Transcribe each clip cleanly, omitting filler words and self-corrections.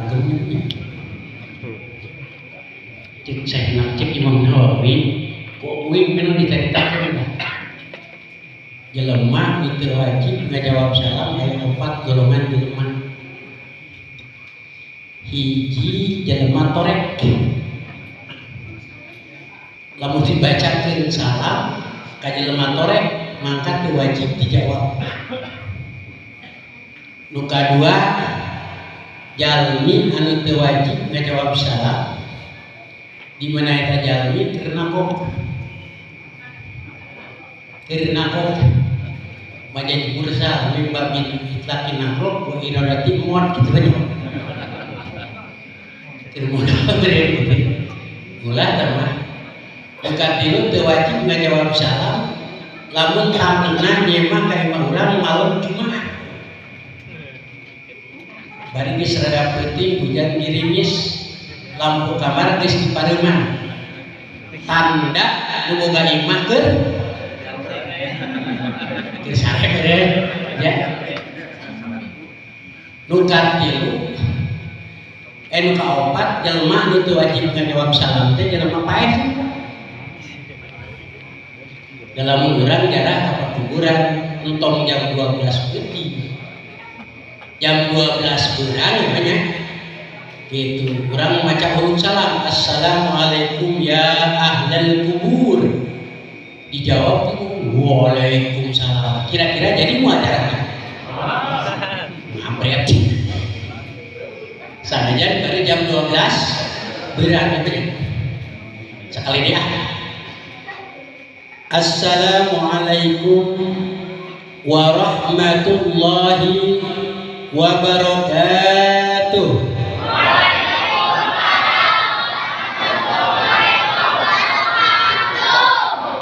Nya cek saya, cek Imam Nawawi, kok uing memang diceritakan jelema itu wajib ngajawab salam aya empat golongan jelema. Hiji, jelema torek. Lamun dibacakeun salam ka jelema torek, maka teu wajib dijawab. Nu kadua, jalmi anu teu wajib ngajawab salam, di mana eta jalmi keur nagok, keur nagok. Majaz mursal min babin itlaqin naqrab wa iradati muat, gitu kan, keur modal bere ulah mah. Nu katilu, teu wajib ngajawab salam lamun tamuna nyemak ka imah urang malam Jumat, bari geus rada peuting, hujan girimis, lampu kamar geus dipareuman, tanda nu boga imah keur sare bere ya. Nu katilu, nu kaopat, jelema nu teu wajib ngajawab salam teh jelema paeh. Dalam urang jarah ka pakuburan, entong jam 12 peuting, jam 12 beurang namanya gitu, urang maca uluk salam, "Assalamualaikum ya ahlal kubur." Dijawab, "Waalaikumsalam." Kira-kira jadi mau acaranya ngampret sanajan baru jam 12 beurang gitu ya. Sekali dia, "Assalamualaikum warahmatullahi wabarakatuh."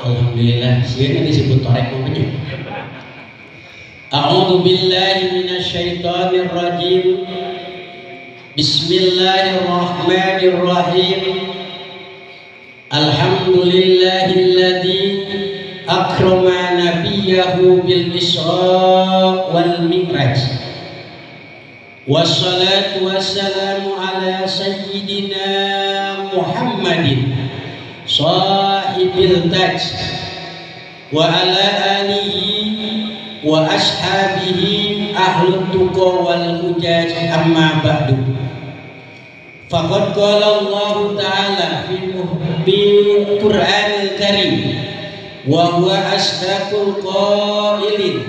Alhamdulillah, sieun disebut torek namanya. A'udzu billahi minasyaitonir rajim. Bismillahirrahmanirrahim. Alhamdulillahilladzi akrama nabiyahu bil Isra wal Mi'raj. Wassalatu wassalamu ala sayyidina Muhammadin sahibil taj wa ala alihi wa ashabihi ahlut tuqa wal hujaj, amma ba'du. Faqad qala Allah ta'ala fi Qur'anil Karim wa huwa asdaqul qailin,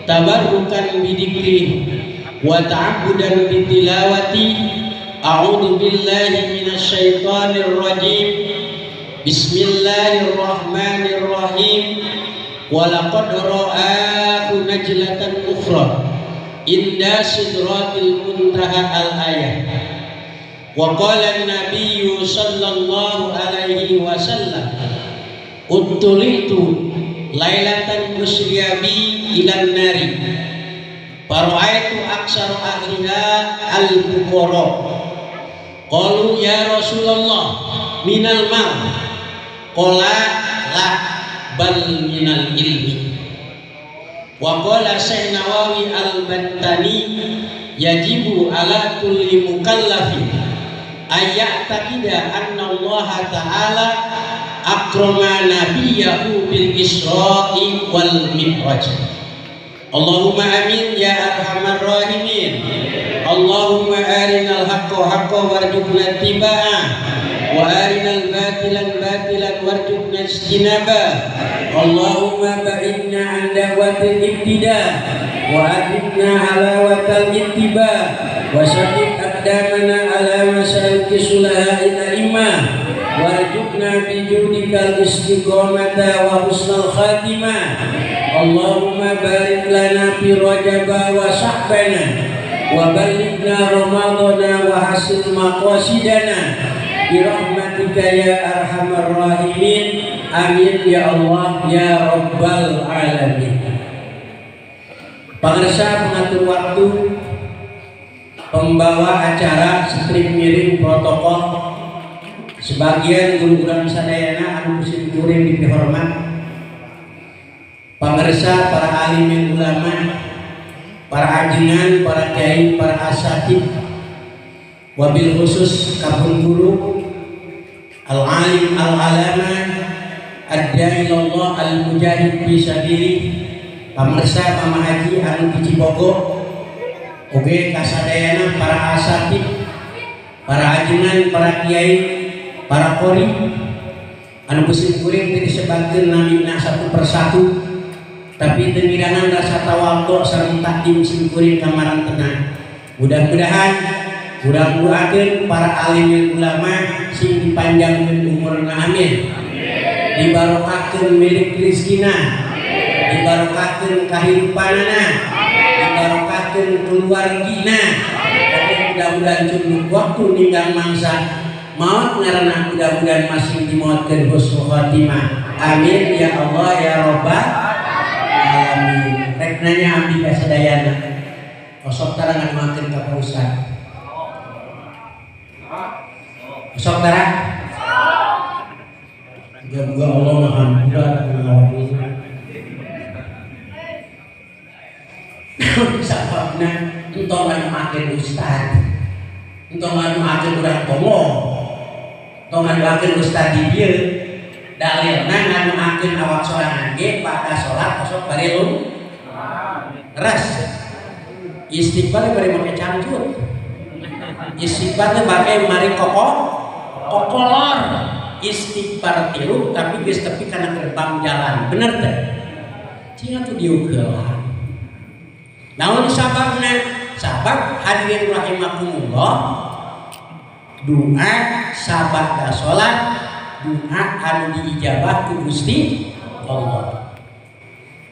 tabarrukan bidikri wa ta'abbudan bitilawati. A'udzu billahi minasyaitonir rajim. Bismillahirrahmanirrahim. Wa laqad ra'ahu najlatan ukhra inda sidratil muntaha, al-ayah. Wa qala an-nabiyyu sallallahu alaihi wasallam, uttulitu lailatan usriya bi ilan nari fara'aitu aksara ahliha al-fuqara. Qalu ya Rasulullah, minal mal? Qala la, bal minal ilmi. Wa qala Syekh Nawawi al-Bantani, yajibu ala kulli mukallafin ayya'taqida anna Allah ta'ala akrama nabiyahu bil Isra'i wal Mi'raj. Allahumma amin ya arhamar rahimin. Allahumma arinal haqqa haqqa warzuqna ittiba'ah wa arinal batilan batilan warzuqna ijtinabah. Allahumma ba'idna an da'watil ibtida wa adibna halawatal ittiba wa sabbit aqdamana ala masaliki sulaha'il a'immah warzuqna bijudikal istiqomata wa husnal khatimah. Allahumma barik lana fi Rajab wa Sya'bana wa ballighna Ramadana wa hasil maqasidana bi rahmatika ya arhamar rahimin. Amin ya Allah ya rabbal alamin. Pangersa pengatur waktu, pembawa acara, strip miring protokol, sebagian guru urang sadayana anu sim kuring dipihormat, pangersa para alim ulama, para ajengan, para kiai, para asatid. Wabil khusus ka pun guru al-alim al-alama ad-da'i ilallah al-mujahid fi sabili, pamirsa Mama Haji anu di Cibogo, oge kasadayana para asatid, para ajengan, para kiai, para qori anu ku sim kuring teu disebatkeun namina satu persatu, tapi teu ngirangan rasa tawadhu sareng takdim sim kuring ka marantenna. Mudah-mudahan urang doakeun para alim ulama sing dipanjangkeun umurna, amin, dibarokahkeun milik rezekina, dibarokahkeun kahirupanana, dibarokahkeun keluargina. Oke, mudah-mudahan cukup waktu ninggang mangsa maut ngaranna, mudah-mudahan masih dimautkeun husnul khatimah, amin ya Allah ya robbal alamin. Rek nanya abdi ka sadayana, osok tara ngadoakeun ka Pak Ustad? Osok tara? Muga-muga Allah Maha Hampura kana awak. Sababna entong ngadoakeun ustad, entong ngadoakeun urang bongo, entong ngadoakeun ustad di dieu, dalilna ngadoakeun awak sorangan ge pada salat osok bari lu ras istighfar bari make cangcut, istighfar teh bake mari koko kokolor, istighfar tilu tapi geus tepi kana gerbang jalan, bener teh? Cing atuh diuk heula. Naon sababna? Sabab, hadirin rahimakumullah, doa sabada salat doa anu diijabah ku Gusti Allah.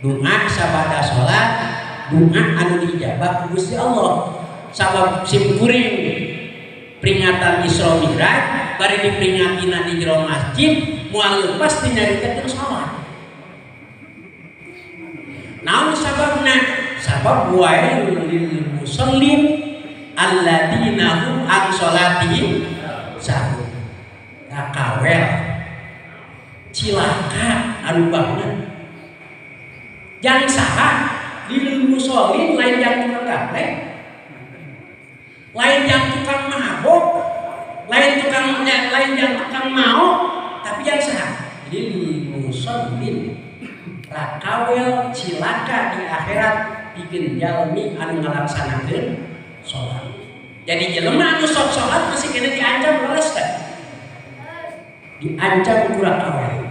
Doa sabada salat doa anu diijabah ku Gusti Allah. Sabab sim kuring peringatan Isra Mi'raj bari diperingatina di jero masjid moal lepas ti nyaritakeun salat. Naon sababna? Sabab wailul lil musallin alladzina hum an sholatihim sahun. Rakawel cilaka anu banget. Yang saha lil musallin? Lain yang tukang gaplek, lain yang tukang mabok, lain yang tukang mau, tapi yang saha? Lil musallin. Rakawel cilaka di akhirat pikeun jalmi anu ngalaksanakeun salat. Jadi jelema anu sok salat masih kena diancam, leres teh? Diancam ku rakawel.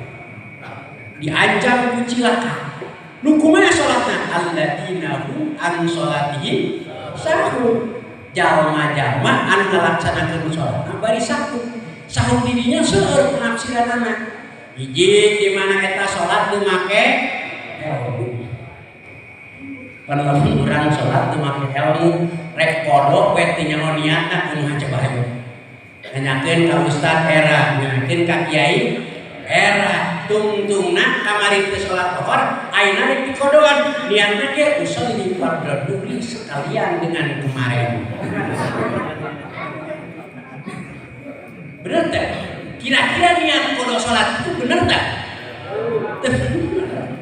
Diancam ku cilaka. Nu kumaha salatna? Alladzina hum an sholatihim sahun. Jalma-jalma anu ngalaksanakeun salatna bari sahu. Sahu dirinya seueur penafsiranana. Hiji di mana eta salat teu make ilmu. Pan lamun urang salat teu make ilmu, rek kodok we teu nyaho niatna kumaha coba hayu. Nanyakeun ka ustad era, nanyakeun ka kiai era, tungtungna kamari teu salat lohor, ayeuna rek dikodoan, niatna ge usolli fardhu duhri sekalian dengan kemarin. Bener teh? Kira-kira niat kodo salat itu bener tak? Teu bener.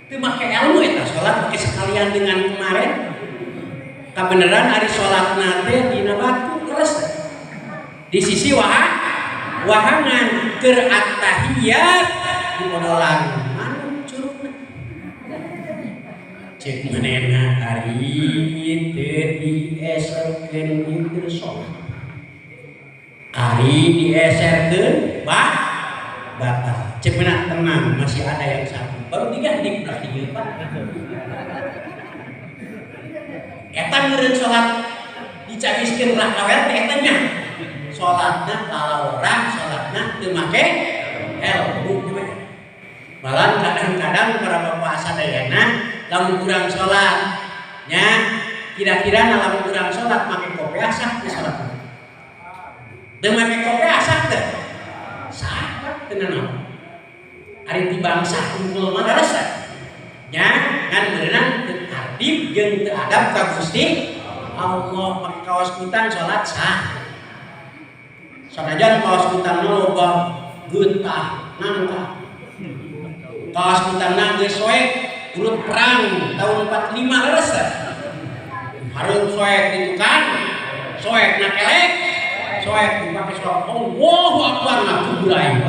Teu make ilmu eta salat make sekalian dengan kemarin. Kabeneran ari salatna teh dina batu leres teh. Di sisi wahangan keur attahiyat dimodolan manuk curugna. Cek manehna ari teu dieserkeun ieu keur salat. Ari dieserkeun bah batal. Cek mana tenang, masih ada yang satu. Baru diganti berarti ieu Pak. Eta meureun salat dicawiskeun rakawel teh eta nya. Salatna lalawora, salatna teu make ilmu. Malah kadang-kadang para bapak sadayana lamun kurang salat nya, kira-kira lamun kurang salat make kopiah sah teu salatna? Teu make kopiah sah teu? Sah Pak, teu nanaon. Ari tibang sah unggul mah leres teh. Nya ngan meureunang teu adib jeung teu adab ka Gusti Allah. Make kaos kutang salat sah. Sanajan kaos kutangna loba geutah nangka. Kaos kutangna geus soek urut perang tahun 45, leres teh? Hareup soek di tukang, soek na kelek. Soek dipake sholat Allahu Akbar ngakubur aing.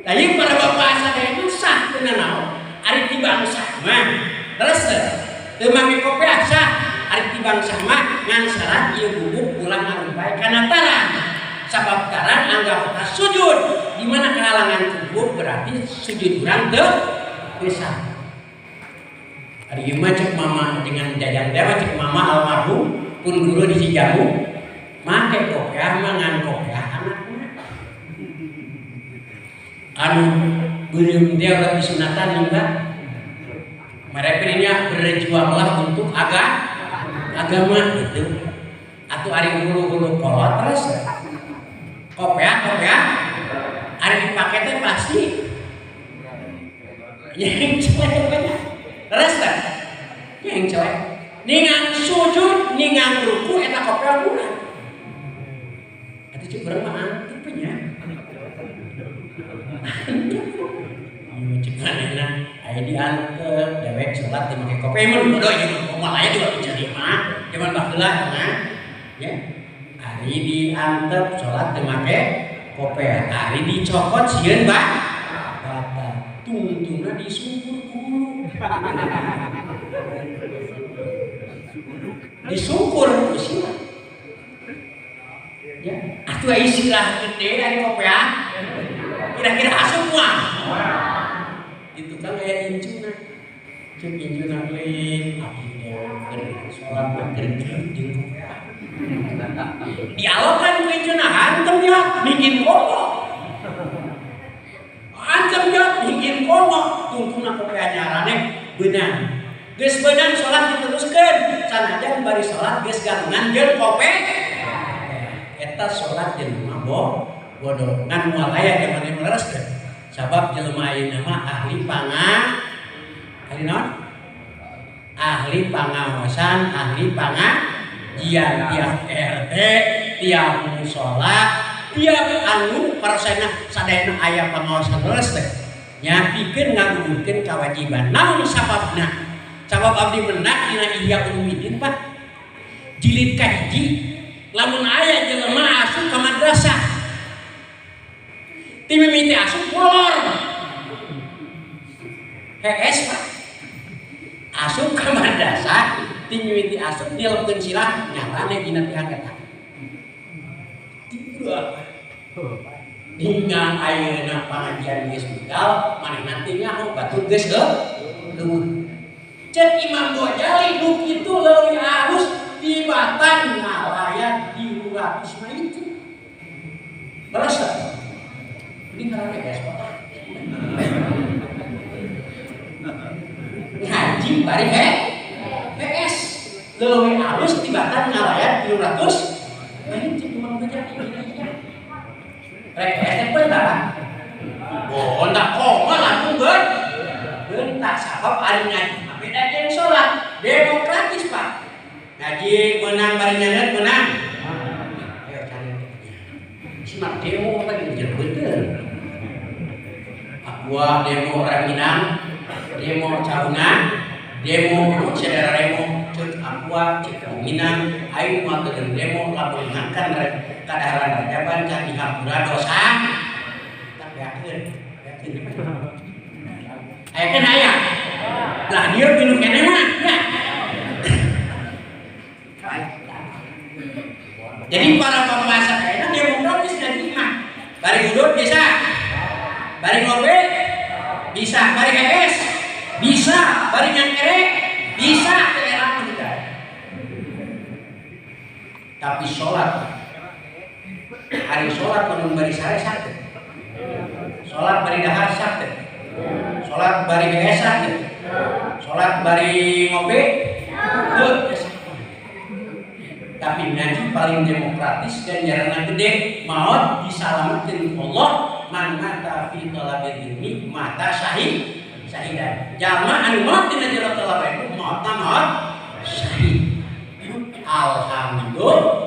Tah ieu para bapak sadaya sah teu nanaon. Ari tibang sah mah. Terus teu make kopiah sah. Ari tibang sah mah ngan syarat ieu bubuk ulah ngarumpay kana tarang. Sabab tarang anggap sujud. Di mana kehalangan tubuh berarti sujud urang teu sah. Ari ieu mah cek mama dengan jajang teh cek mama almarhum pun guru di Cijamu make kopiah mah ngan kopiah anakna. Anu beureum teh ulah disunatan enggak? Mereka ini berjuanglah untuk agama gitu. Atau ari hulu-hulu kolot terus kopiah ari dipake teh pasti yang celek banyak. Terus teh yang celek ningang sujud ningang ruku eta kopiah urang. Atuh cek urang mah antep nya. Ieu cek manehna aya diantep dewek salat teu make kopiah mun bodoh ieu mah moal aya juga jadi mah jaman baheula mah ya. Ari diantep salat teu make kopiah ari dicokot sieun bah batal tungtungna disungkur ku hulu. Disungkur ku sirah. Ya, atuh aya sirah gede ari kopiah. Kira-kira asup moal. Di tukang aya incuna. Ceuk incuna euy, abdi keur salat mah keur jeung kopiah. Dialokan ku incuna hantem ya bikin komo. Hantem ya bikin komo, tungtungna kopiah nyarane beunang. Geus beunang salat diteruskeun, sanajan bari salat geus galungan jeung kopiah. Eta salat jelema bodoh ngan moal aya jaman ieu leres teh. Sabab jelema ayeuna mah ahli ahli naon? Ahli pangaosan, ahli pangajian, tiap RT, tiap musala, tiap anu parasena sadayana aya pangaosan leres teh. Nya pikeun ngagugurkeun kawajiban. Naon sababna? Sabab abdi menang dina Ihya Ulumuddin Pak. Jilid kahiji lamun aya jelema asup ka madrasah. Ti mimiti asup molor. Hees Pak. Asup ka madrasah, ti mimiti asup dilepkeun sirah nyarane dina tihang eta. Tiga. Ningang ayeuna pangajian geus budal, manehna teh nyaho batur geus leuweuh. Cek Imam Ghazali nu kitu leuwih alus tibatan ngalayan 300 mah itu. Terus ini karena es Pak. Ngaji bari PS leuwih alus tibatan ngalayan 300 mah itu Imam Ghazali. Rek es teh bentar. Oh, ndak koma langsung bentar sabab ari ngaji mah beda jeung salat. Demokratis Pak. Ngaji menang bari nyanget menang. Ayo cari. Simak demo lagi bener. Aqua demo orang Minang, demo Caruna, demo saudara remo, cek Aqua, cek Minang, aing mah teu demo lamun makan kadaharan rajaban can dihampura dosa. Tak yakin, yakin. Aya kan aya. Lah dia minum keneh mah ya. Jadi para penguasa kayaknya demokratis ngaji mah. Bari udut bisa. Bari ngobe bisa, bari hees bisa, bari nyangkere bisa, daerah kita. Tapi sholat hari sholat lamun bari sare sakit. Sholat bari dahar sakit. Sholat bari hees sakit. Sholat bari ngobe teu. Tapi ngaji paling demokratis dan jarang gede maot disalametkeun Allah man mata fi talabil ilmi mata syahid syahidan. Jalma anu maot dina jalan talab ilmu maotna maot syahid. Alhamdulillah.